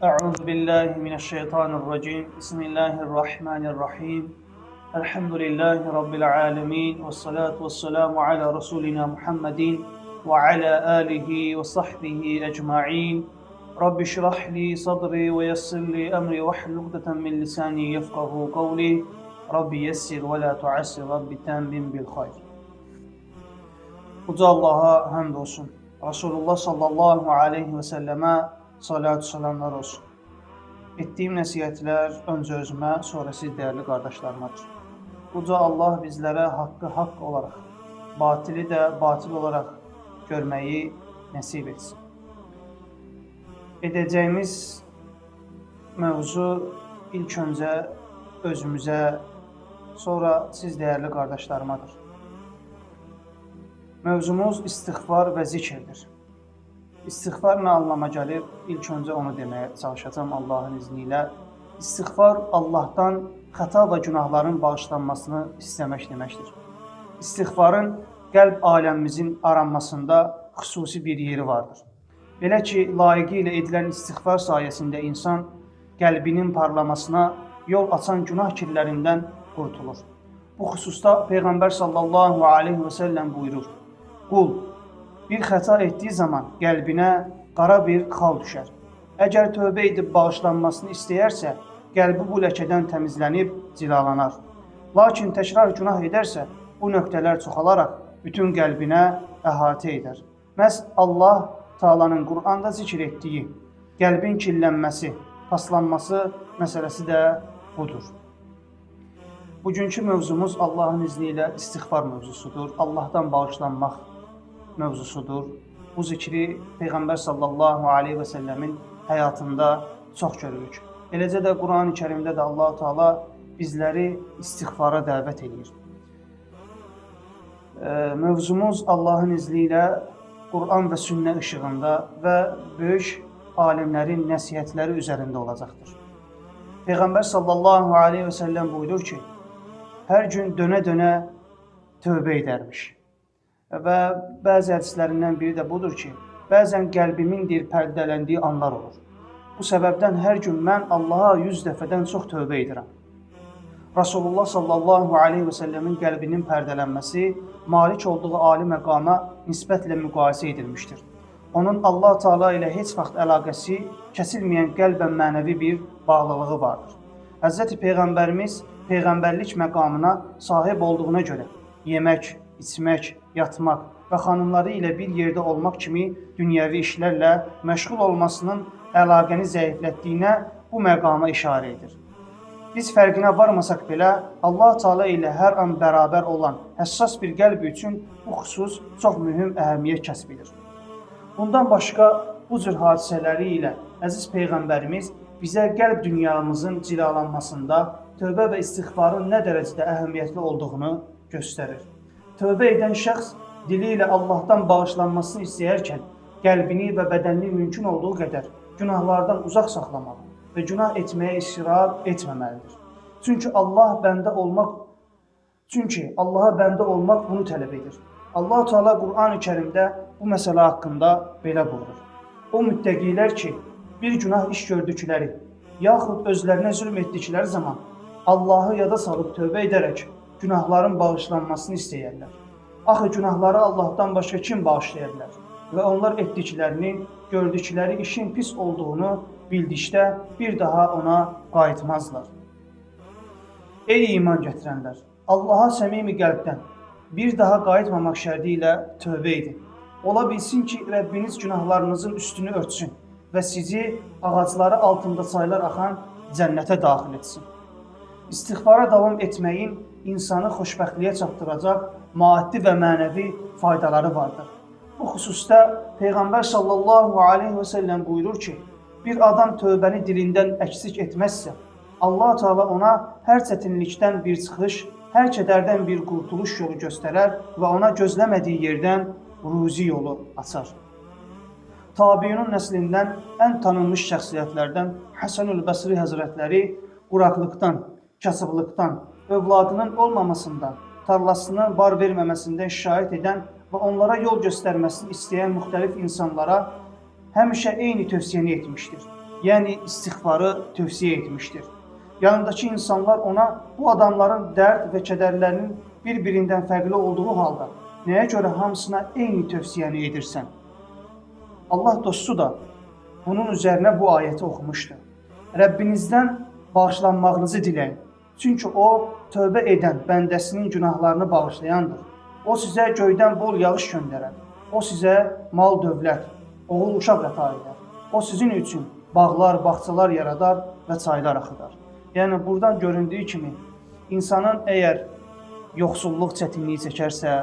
Euzu billahi mineşşeytanirracim. Bismillahirrahmanirrahim. Elhamdülillahi rabbil alamin ve salatu vesselamu ala rasulina Muhammedin ve ala alihi ve sahbihi ecmaîn. Rabbi şrah li sadri ve yessir li emri ve hlul ukdeten min lisani yefkahu kavli. Rabbi yessir ve la tuassir. Rabbi temmim bil hayr. Uca Allaha həmd olsun. Rasulullah sallallahu aleyhi və səlləmə salatü salamlar olsun. Etdiyim nəsihətlər öncə özümə, sonra siz dəyərli qardaşlarımadır. Uca Allah bizlərə haqqı haqq olaraq, batili də batil olaraq görməyi nəsib etsin. Edəcəyimiz mövzu ilk öncə özümüzə, sonra siz dəyərli qardaşlarımadır. Mövzumuz istiğfar və zikirdir. İstiğfar nə anlama gəlir? İlk öncə onu deməyə çalışacağam Allahın izni ilə. İstiğfar Allahdan xəta və günahların bağışlanmasını istəmək deməkdir. İstiğfarın qəlb aləmimizin aranmasında xüsusi bir yeri vardır. Belə ki, layiqi ilə edilən istiğfar sayəsində insan qəlbinin parlamasına yol açan günah kirlərindən qurtulur. Bu xüsusda Peyğəmbər sallallahu aleyhi və səlləm buyurur: Qul bir xəta etdiyi zaman qəlbinə qara bir xal düşər. Əgər tövbə edib bağışlanmasını istəyərsə, qəlbi bu ləkədən təmizlənib cilalanar. Lakin təkrar günah edərsə, bu nöqtələr çoxalaraq bütün qəlbinə əhatə edər. Məhz Allah Taala'nın Quranda zikr etdiyi qəlbin kirlənməsi, paslanması məsələsi də budur. Bugünkü mövzumuz Allahın izni ilə istiğfar mövzusudur. Allahdan bağışlanmaq mövzusudur. Bu zikri Peyğəmbər sallallahu aleyhi və səlləmin həyatında çox görürük. Eləcə də Qurani Kərimdə də Allah Teala bizləri istiğfara dəvət eləyir. Mövzumuz Allahın izni ilə Quran və sünnə işığında və böyük alimlərin nəsihətləri üzərində olacaqdır. Peyğəmbər sallallahu aleyhi və səlləm buyurur ki, hər gün dönə-dönə tövbə edərmiş. Və bəzi hədislərindən biri də budur ki, bəzən qəlbimin deyir pərdələndiyi anlar olur. Bu səbəbdən hər gün mən Allaha 100 dəfədən çox tövbə edirəm. Rasulullah sallallahu aleyhi və səlləmin qəlbinin pərdələnməsi malik olduğu ali məqama nisbətlə müqayisə edilmişdir. Onun Allah Teala ilə heç vaxt əlaqəsi kəsilməyən qəlbən mənəvi bir bağlılığı vardır. Həzrəti Peyğəmbərimiz peyğəmbərlik məqamına sahib olduğuna görə yemək, içmək, yatmaq və xanımları ilə bir yerdə olmaq kimi dünyəvi işlərlə məşğul olmasının əlaqəni zəiflətdiyinə bu məqama işarə edir. Biz fərqinə varmasaq belə Allah Teala ilə hər an bərabər olan həssas bir qəlb üçün bu xüsus çox mühüm əhəmiyyət kəsb edir. Bundan başqa bu cür hadisələri ilə əziz Peyğəmbərimiz bizə qəlb dünyamızın cilalanmasında tövbə və istiğfarın nə dərəcədə əhəmiyyətli olduğunu göstərir. Tövbə edən şəxs dili ilə Allahdan bağışlanmasını istəyərkən qəlbini və bədənini mümkün olduğu qədər günahlardan uzaq saxlamalı və günah etməyə israr etməməlidir. Çünki Allaha bəndə olmaq bunu tələb edir. Allah Teala Qur'an-ı Kərimdə bu məsələ haqqında belə buyurur: O müttəqilər ki, bir günah iş gördükləri, yaxud özlərinə zülm etdikləri zaman Allahı yada salıb tövbə edərək günahların bağışlanmasını istəyərlər. Axı günahları Allahdan başqa kim bağışlaya bilər? Və onlar etdiklərini, gördükləri işin pis olduğunu bildikdə bir daha ona qayıtmazlar. Ey iman gətirənlər! Allaha səmimi qəlbdən bir daha qayıtmamaq şərti ilə tövbə edin. Ola bilsin ki, Rəbbiniz günahlarınızın üstünü örtsün və sizi ağacları altında çaylar axan cənnətə daxil etsin. İstiğfara davam etməyin insanı xoşbəxtliyə çatdıracaq maddi və mənəvi faydaları vardır. Bu xüsusda Peyğəmbər sallallahu aleyhi və səlləm buyurur ki, bir adam tövbəni dilindən əksik etməzsə, Allah Teala ona hər çətinlikdən bir çıxış, hər kədərdən bir qurtuluş yolu göstərər və ona gözləmədiyi yerdən ruzi yolu açar. Tabiunun nəslindən ən tanınmış şəxsiyyətlərdən Həsənül Bəsri Həzrətləri quraqlıqdan, kasıblıqdan, övladının olmamasından, tarlasının bar verməməsindən şikayət edən və onlara yol göstərməsini istəyən müxtəlif insanlara həmişə eyni tövsiyəni etmişdir. yəni istiğfarı tövsiyə etmişdir. Yanındakı insanlar ona bu adamların dərd və kədərlərinin bir-birindən fərqli olduğu halda nəyə görə hamısına eyni tövsiyəni edirsən? Allah dostu da bunun üzərinə bu ayəti oxumuşdu. Rəbbinizdən bağışlanmağınızı diləyin. Çünki o, tövbə edən bəndəsinin günahlarını bağışlayandır. O sizə göydən bol yağış göndərər. O sizə mal, dövlət, oğul, uşaq əta edər. O sizin üçün bağlar, bağçalar yaradar və çaylar axıdar. Yəni, buradan göründüyü kimi, insanın əgər yoxsulluq çətinliyi çəkərsə,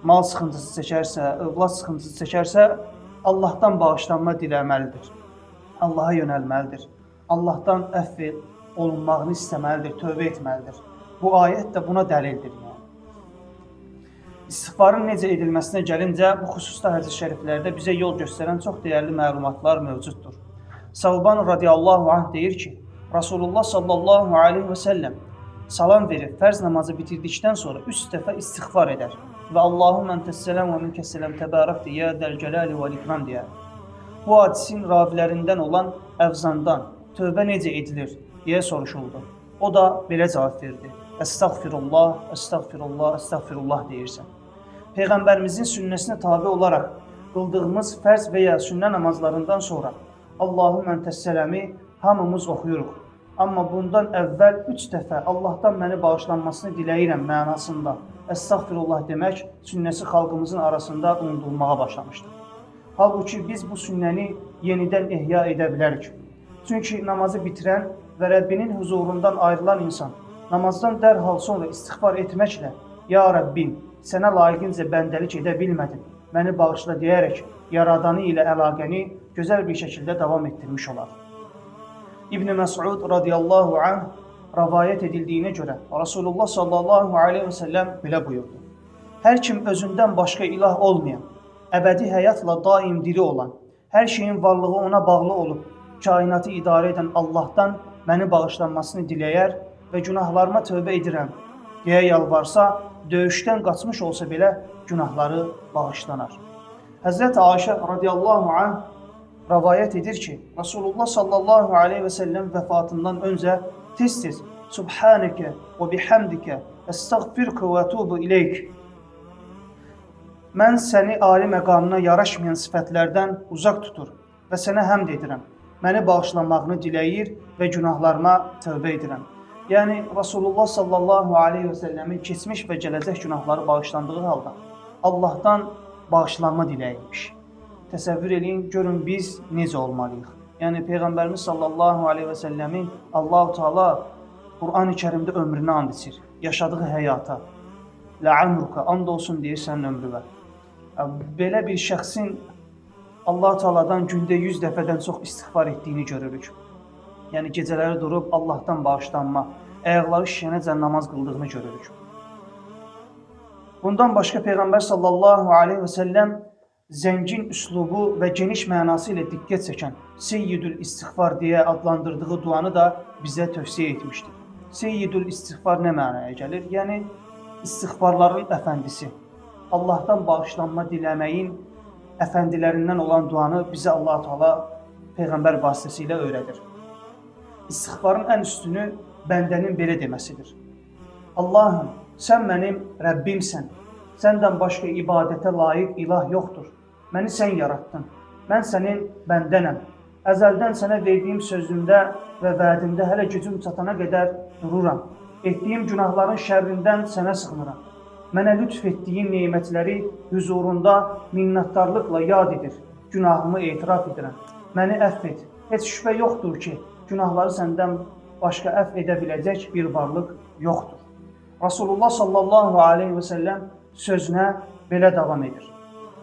mal sıxıntısı çəkərsə, övlad sıxıntısı çəkərsə, Allahdan bağışlanma diləməlidir. Allaha yönəlməlidir. Allahdan əfv olunmağını istəməlidir, tövbə etməlidir. Bu ayət də buna dəlildir. Yəni. İstiğfarın necə edilməsinə gəlincə, bu xüsusda hədis-i şəriflərdə bizə yol göstərən çox dəyərli məlumatlar mövcuddur. Savban radiyallahu anh deyir ki, Rasulullah sallallahu aleyhi və səlləm salam verib fərz namazı bitirdikdən sonra 3 dəfə istiğfar edər və Allahümmə entəs-sələm və minkəs-sələm təbarəkti ya dəl-cəlali vəl-ikram deyər. Bu hadisin ravilərindən olan Əvzandan tövbə necə edilir deyə soruşuldu. O da belə cavab verdi. Əstəğfirullah, əstəğfirullah, əstəğfirullah deyirsən. Peyğəmbərimizin sünnəsinə tabi olaraq qıldığımız fərz və ya sünnə namazlarından sonra Allahümmə entəs-sələmi hamımız oxuyuruq. Amma bundan əvvəl 3 dəfə Allahdan məni bağışlanmasını diləyirəm mənasında Əstəğfirullah demək sünnəsi xalqımızın arasında unudulmağa başlamışdır. Halbuki biz bu sünnəni yenidən ehya edə bilərik. Çünki namazı bitirən və Rəbbinin huzurundan ayrılan insan namazdan dərhal sonra istiğfar etməklə Ya Rəbbim, sənə layiqincə bəndəlik edə bilmədim, məni bağışla deyərək Yaradanı ilə əlaqəni gözəl bir şəkildə davam etdirmiş olar. İbn-i Məsud radiyallahu anh rəvayət edildiyinə görə Rasulullah sallallahu aleyhi və səlləm belə buyurdu. Hər kim özündən başqa ilah olmayan, əbədi həyatla daim diri olan, hər şeyin varlığı ona bağlı olub, kainatı idarə edən Allahdan məni bağışlanmasını diləyər və günahlarıma tövbə edirəm deyə yalvarsa, döyüşdən qaçmış olsa belə günahları bağışlanar. Həzrət Ayşə radiyallahu anh rəvayət edir ki, Rasulullah sallallahu aleyhi və səlləm vəfatından öncə tez-tez Subhanəkə və bihamdikə əstəğfirkə və ətubu ileyk. Mən səni ali məqamına yaraşmayan sifətlərdən uzaq tutur və sənə həmd edirəm. Məni bağışlanmağını diləyir və günahlarıma tövbə edirəm. Yəni, Rasulullah sallallahu aleyhi və səlləmin keçmiş və gələcək günahları bağışlandığı halda Allahdan bağışlanma diləyirmiş. Təsəvvür eləyin, görün biz necə olmalıyıq. Yəni, Peyğəmbərimiz sallallahu aleyhi və səlləmin Allahu Teala Qur'an-ı Kərimdə ömrünə and içir, yaşadığı həyata. Lə'amruka, and olsun deyir sənin ömrüvə. Belə bir şəxsin Allah-u Teala'dan gündə 100 dəfədən çox istiğfar etdiyini görürük. Yəni, gecələri durub Allahdan bağışlanma, ayaqları şişənəcən namaz qıldığını görürük. Bundan başqa Peyğəmbər sallallahu aleyhi və səlləm zəngin üslubu və geniş mənası ilə diqqət çəkən Seyyidül İstiğfar deyə adlandırdığı duanı da bizə tövsiyə etmişdir. Seyyidül İstiğfar nə mənaya gəlir? Yəni, istiğfarların əfəndisi, Allahdan bağışlanma diləməyin əfəndilərindən olan duanı bizə Allah-u Teala Peyğəmbər vasitəsilə öyrədir. İstiğfarın ən üstünü bəndənin belə deməsidir. Allahım, sən mənim Rəbbimsən. Səndən başqa ibadətə layiq ilah yoxdur. Məni sən yaratdın. Mən sənin bəndənəm. Əzəldən sənə verdiyim sözümdə və vədimdə hələ gücüm çatana qədər dururam. Etdiyim günahların şərrindən sənə sığınıram. Mənə lütf etdiyin nemətləri hüzurunda minnətdarlıqla yad edir. Günahımı etiraf edirəm. Məni əfv et. Heç şübhə yoxdur ki, günahları səndən başqa əfv edə biləcək bir varlıq yoxdur. Rasulullah sallallahu aleyhi və səlləm sözünə belə davam edir.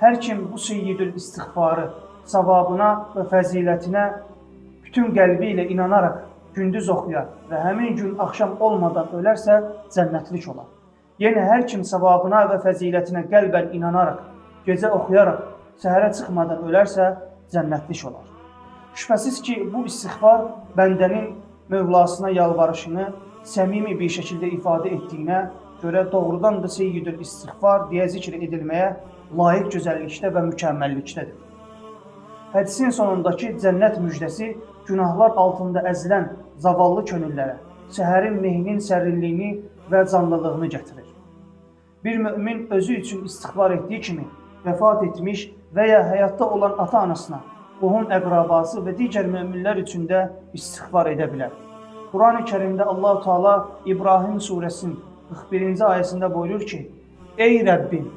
Hər kim bu seyyidül istiğfarı savabına və fəzilətinə bütün qəlbi ilə inanaraq gündüz oxuyar və həmin gün axşam olmadan ölərsə cənnətlik olar. Yenə hər kim savabına və fəzilətinə qəlbən inanaraq, gecə oxuyaraq səhərə çıxmadan ölərsə cənnətlik olar. Şübhəsiz ki, bu istiğfar bəndənin Mövlasına yalvarışını səmimi bir şəkildə ifadə etdiyinə görə doğrudan da Seyyidül İstiğfar deyə zikr edilməyə layiq gözəllikdə və mükəmməllikdədir. Hədisin sonundakı cənnət müjdəsi günahlar altında əzilən zavallı könüllərə səhərin mehinin sərinliyini və canlılığını gətirir. Bir mümin özü üçün istiğfar etdiyi kimi vəfat etmiş və ya həyatda olan ata-anasına, qohum əqrabası və digər müminlər üçün də istiğfar edə bilər. Quran-ı Kərimdə Allahu Teala İbrahim surəsinin 41-ci ayəsində buyurur ki: Ey Rəbbim,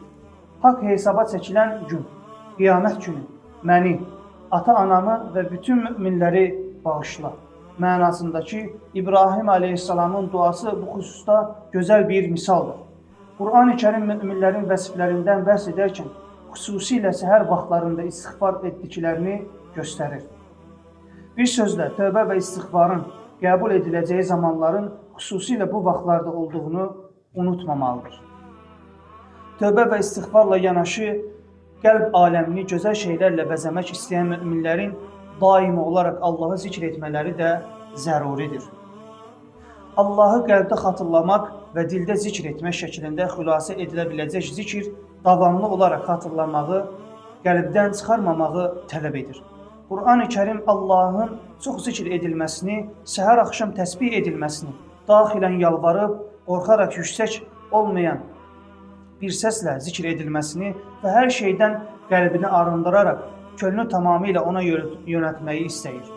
haqq hesaba çəkilən gün, qiyamət günü məni, ata-anamı və bütün müminləri bağışla mənasındakı İbrahim əleyhissalamın duası bu xüsusda gözəl bir misaldır. Qur'an-ı Kərim müminlərin vəsiflərindən bəhs edərkən xüsusilə səhər vaxtlarında istiğfar etdiklərini göstərir. Bir sözlə, tövbə və istiğfarın qəbul ediləcəyi zamanların xüsusilə bu vaxtlarda olduğunu unutmamalıdır. Tövbə və istiğfarla yanaşı qəlb aləmini gözəl şeylərlə bəzəmək istəyən müminlərin daimi olaraq Allahı zikr etmələri də zəruridir. Allahı qəlbdə xatırlamaq və dildə zikr etmək şəklində xülasə edilə biləcək zikr davamlı olaraq xatırlamağı, qəlbdən çıxarmamağı tələb edir. Qur'an-ı Kərim Allahın çox zikr edilməsini, səhər axşam təsbih edilməsini, daxilən yalvarıb, qorxaraq yüksək olmayan bir səslə zikr edilməsini və hər şeydən qəlbini arındıraraq könlünü tamamilə ona yönəltməyi istəyir.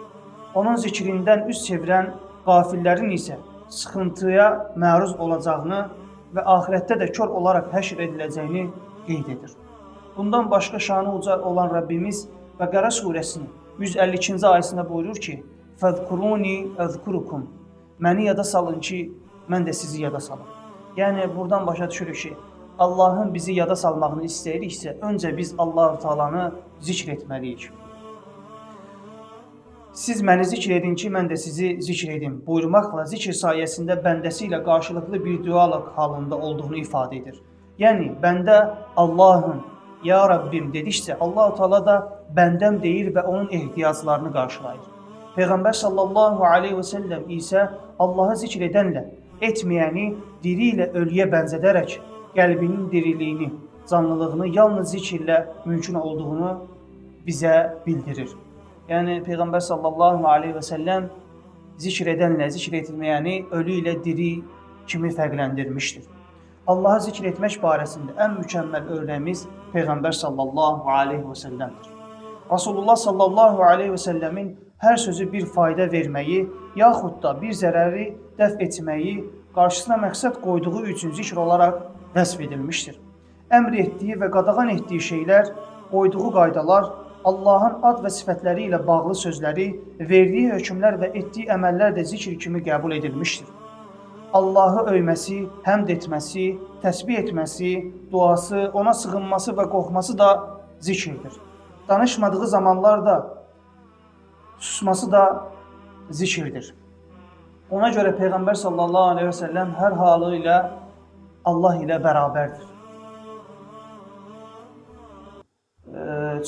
Onun zikrindən üz çevirən qafillərin isə sıxıntıya məruz olacağını və axirətdə də kör olaraq həşr ediləcəyini qeyd edir. Bundan başqa şanı uca olan Rəbbimiz Bəqərə surəsinin 152-ci ayəsində buyurur ki: "Fəzkuruni əzkurukum." Məni yada salın ki, mən də sizi yada salım. Yəni buradan başa düşürük ki, Allahın bizi yada salmağını istəyiriksə, öncə biz Allahu Taalanı zikr etməliyik. Siz məni zikr edin ki, mən də sizi zikr edim buyurmaqla zikr sayəsində bəndəsi ilə qarşılıqlı bir dialoq halında olduğunu ifadə edir. Yəni bəndə Allahım, ya Rəbbim dedikcə Allahu Teala da bəndəm deyir və onun ehtiyaclarını qarşılayır. Peyğəmbər sallallahu aleyhi və səlləm isə Allahı zikr edənlə etməyəni diri ilə ölüyə bənzədərək qəlbinin diriliyini, canlılığını yalnız zikirlə mümkün olduğunu bizə bildirir. Yəni Peyğəmbər sallallahu aleyhi və səlləm zikr edənlə zikr etməyəni ölü ilə diri kimi fərqləndirmişdir. Allahı zikr etmək barəsində ən mükəmməl örnəyimiz Peyğəmbər sallallahu aleyhi və səlləmdir. Rasulullah sallallahu aleyhi və səlləmin hər sözü bir fayda verməyi, yaxud da bir zərəri dəf etməyi qarşısına məqsəd qoyduğu üçün zikr olaraq vəsf edilmişdir. Əmr etdiyi və qadağan etdiyi şeylər, qoyduğu qaydalar, Allahın ad və sifətləri ilə bağlı sözləri, verdiyi hökmlər və etdiyi əməllər də zikr kimi qəbul edilmişdir. Allahı öyməsi, həmd etməsi, təsbih etməsi, duası, ona sığınması və qorxması da zikirdir. Danışmadığı zamanlarda susması da zikirdir. Ona görə Peyğəmbər sallallahu aleyhi və səlləm hər halı ilə Allah ilə bərabərdir.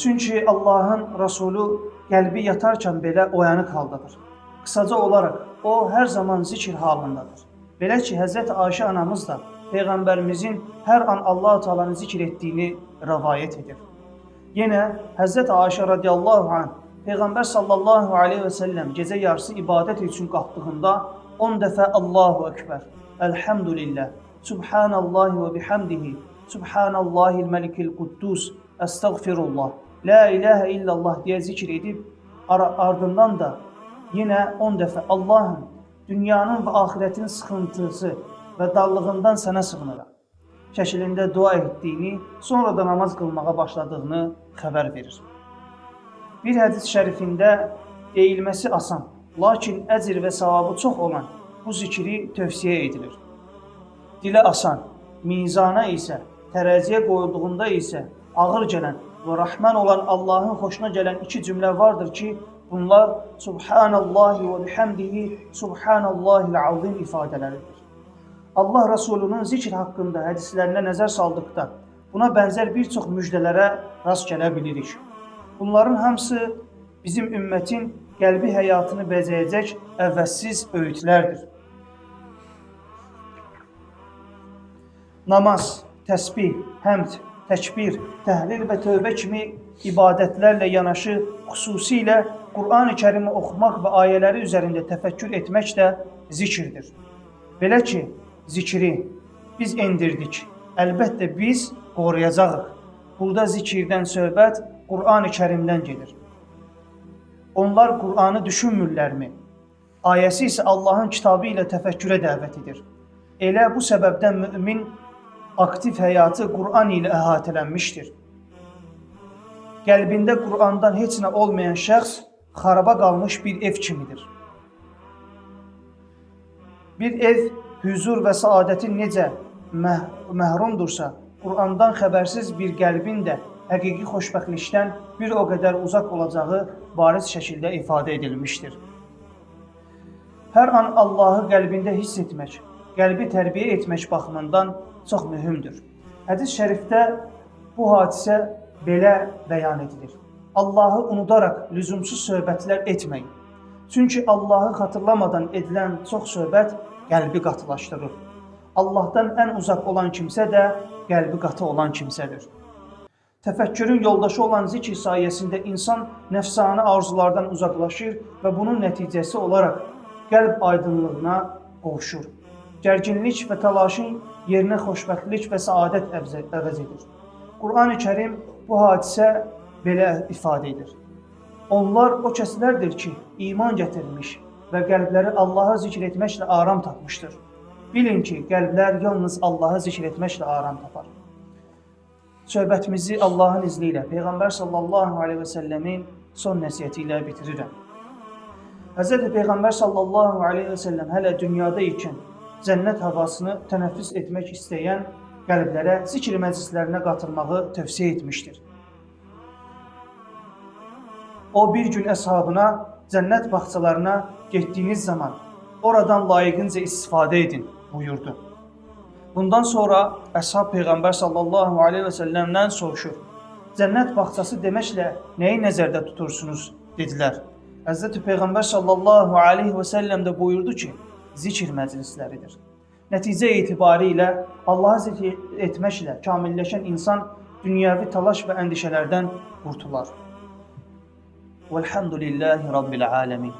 Çünki Allahın Rəsulu qəlbi yatarkən belə oyanıq haldadır. Qısaca olaraq o hər zaman zikr halındadır. Belə ki, Həzrət Ayşə anamız da Peyğəmbərimizin hər an Allah-u Teala'nı zikr etdiyini rəvayət edir. Yenə Həzrət Ayşə radiyallahu anh Peyğəmbər sallallahu aleyhi və səlləm gecə yarısı ibadət üçün qalxdığında 10 dəfə Allahu Ekber, Elhamdülillah, Subhanallahi və bihamdihi, Subhanallahil Məlikil Quddus, Əstəğfirullah, La ilahə illallah deyə zikr edib, ardından da yenə 10 dəfə Allahım, dünyanın və axirətin sıxıntısı və darlığından sənə sığınıram şəklində dua etdiyini, sonra da namaz qılmağa başladığını xəbər verir. Bir hədis şərifində deyilməsi asan, lakin əcr və savabı çox olan bu zikri tövsiyə edilir. Dilə asan, mizana isə, tərəziyə qoyulduğunda isə ağır gələn və Rəhman olan Allahın xoşuna gələn iki cümlə vardır ki, bunlar Subhanallahi və bihamdihi Subhanallahil azim ifadələridir. Allah Resulunun zikr haqqında hədislərinə nəzər saldıqda buna bənzər bir çox müjdələrə rast gələ bilirik. Bunların hamısı bizim ümmətin qəlbi həyatını bəzəyəcək əvəzsiz öyüdlərdir. Namaz, təsbih, həmd, Təkbir, təhlil və tövbə kimi ibadətlərlə yanaşı, xüsusilə Qur'an-ı Kərimi oxumaq və ayələri üzərində təfəkkür etmək də zikirdir. Belə ki, zikri biz endirdik. Əlbəttə biz qoruyacağıq. Burada zikirdən söhbət Qur'an-ı Kərimdən gedir. Onlar Qur'anı düşünmürlərmi? Ayəsi isə Allahın kitabı ilə təfəkkürə dəvət edir. Elə bu səbəbdən mümin aktiv həyatı Qur'an ilə əhatələnmişdir. Qəlbində Qur'andan heç nə olmayan şəxs xaraba qalmış bir ev kimidir. Bir ev hüzur və saadətin necə məhrumdursa, Qur'andan xəbərsiz bir qəlbin də həqiqi xoşbəxtlikdən bir o qədər uzaq olacağı bariz şəkildə ifadə edilmişdir. Hər an Allahı qəlbində hiss etmək, qəlbi tərbiyə etmək baxımından çox mühümdür. Hədis-i şərifdə bu hadisə belə bəyan edilir. Allahı unudaraq lüzumsuz söhbətlər etməyin. Çünki Allahı xatırlamadan edilən çox söhbət qəlbi qatılaşdırır. Allahdan ən uzaq olan kimsə də qəlbi qatı olan kimsədir. Təfəkkürün yoldaşı olan zikr sayəsində insan nəfsani arzulardan uzaqlaşır və bunun nəticəsi olaraq qəlb aydınlığına qovuşur. Gərginlik və təlaşın yerinə xoşbəxtlik və səadət əvəz edir. Qur'an-ı Kərim bu hadisə belə ifadə edir. Onlar o kəslərdir ki, iman gətirmiş və qəlbləri Allahı zikr etməklə aram tapmışdır. Bilin ki, qəlblər yalnız Allahı zikr etməklə aram tapar. Söhbətimizi Allahın izni ilə Peyğəmbər sallallahu aleyhi və səlləmin son nəsihəti ilə bitirirəm. Hz. Peyğəmbər sallallahu aleyhi və səlləm hələ dünyada ikən cənnət havasını tənəffüs etmək istəyən qəlblərə zikr məclislərinə qatılmağı tövsiyə etmişdir. O bir gün əshabına cənnət bağçalarına getdiyiniz zaman oradan layiqincə istifadə edin buyurdu. Bundan sonra əshab Peyğəmbər sallallahu aleyhi və səlləmdən soruşur. Cənnət bağçası deməklə nəyi nəzərdə tutursunuz? Dedilər. Həzrəti Peyğəmbər sallallahu aleyhi və səlləm də buyurdu ki, zikr məclisləridir. Nəticə etibarilə Allahı zikr etməklə kamilləşən insan dünyəvi təlaş və əndişələrdən qurtular. Velhamdülillahi Rabbil alemin.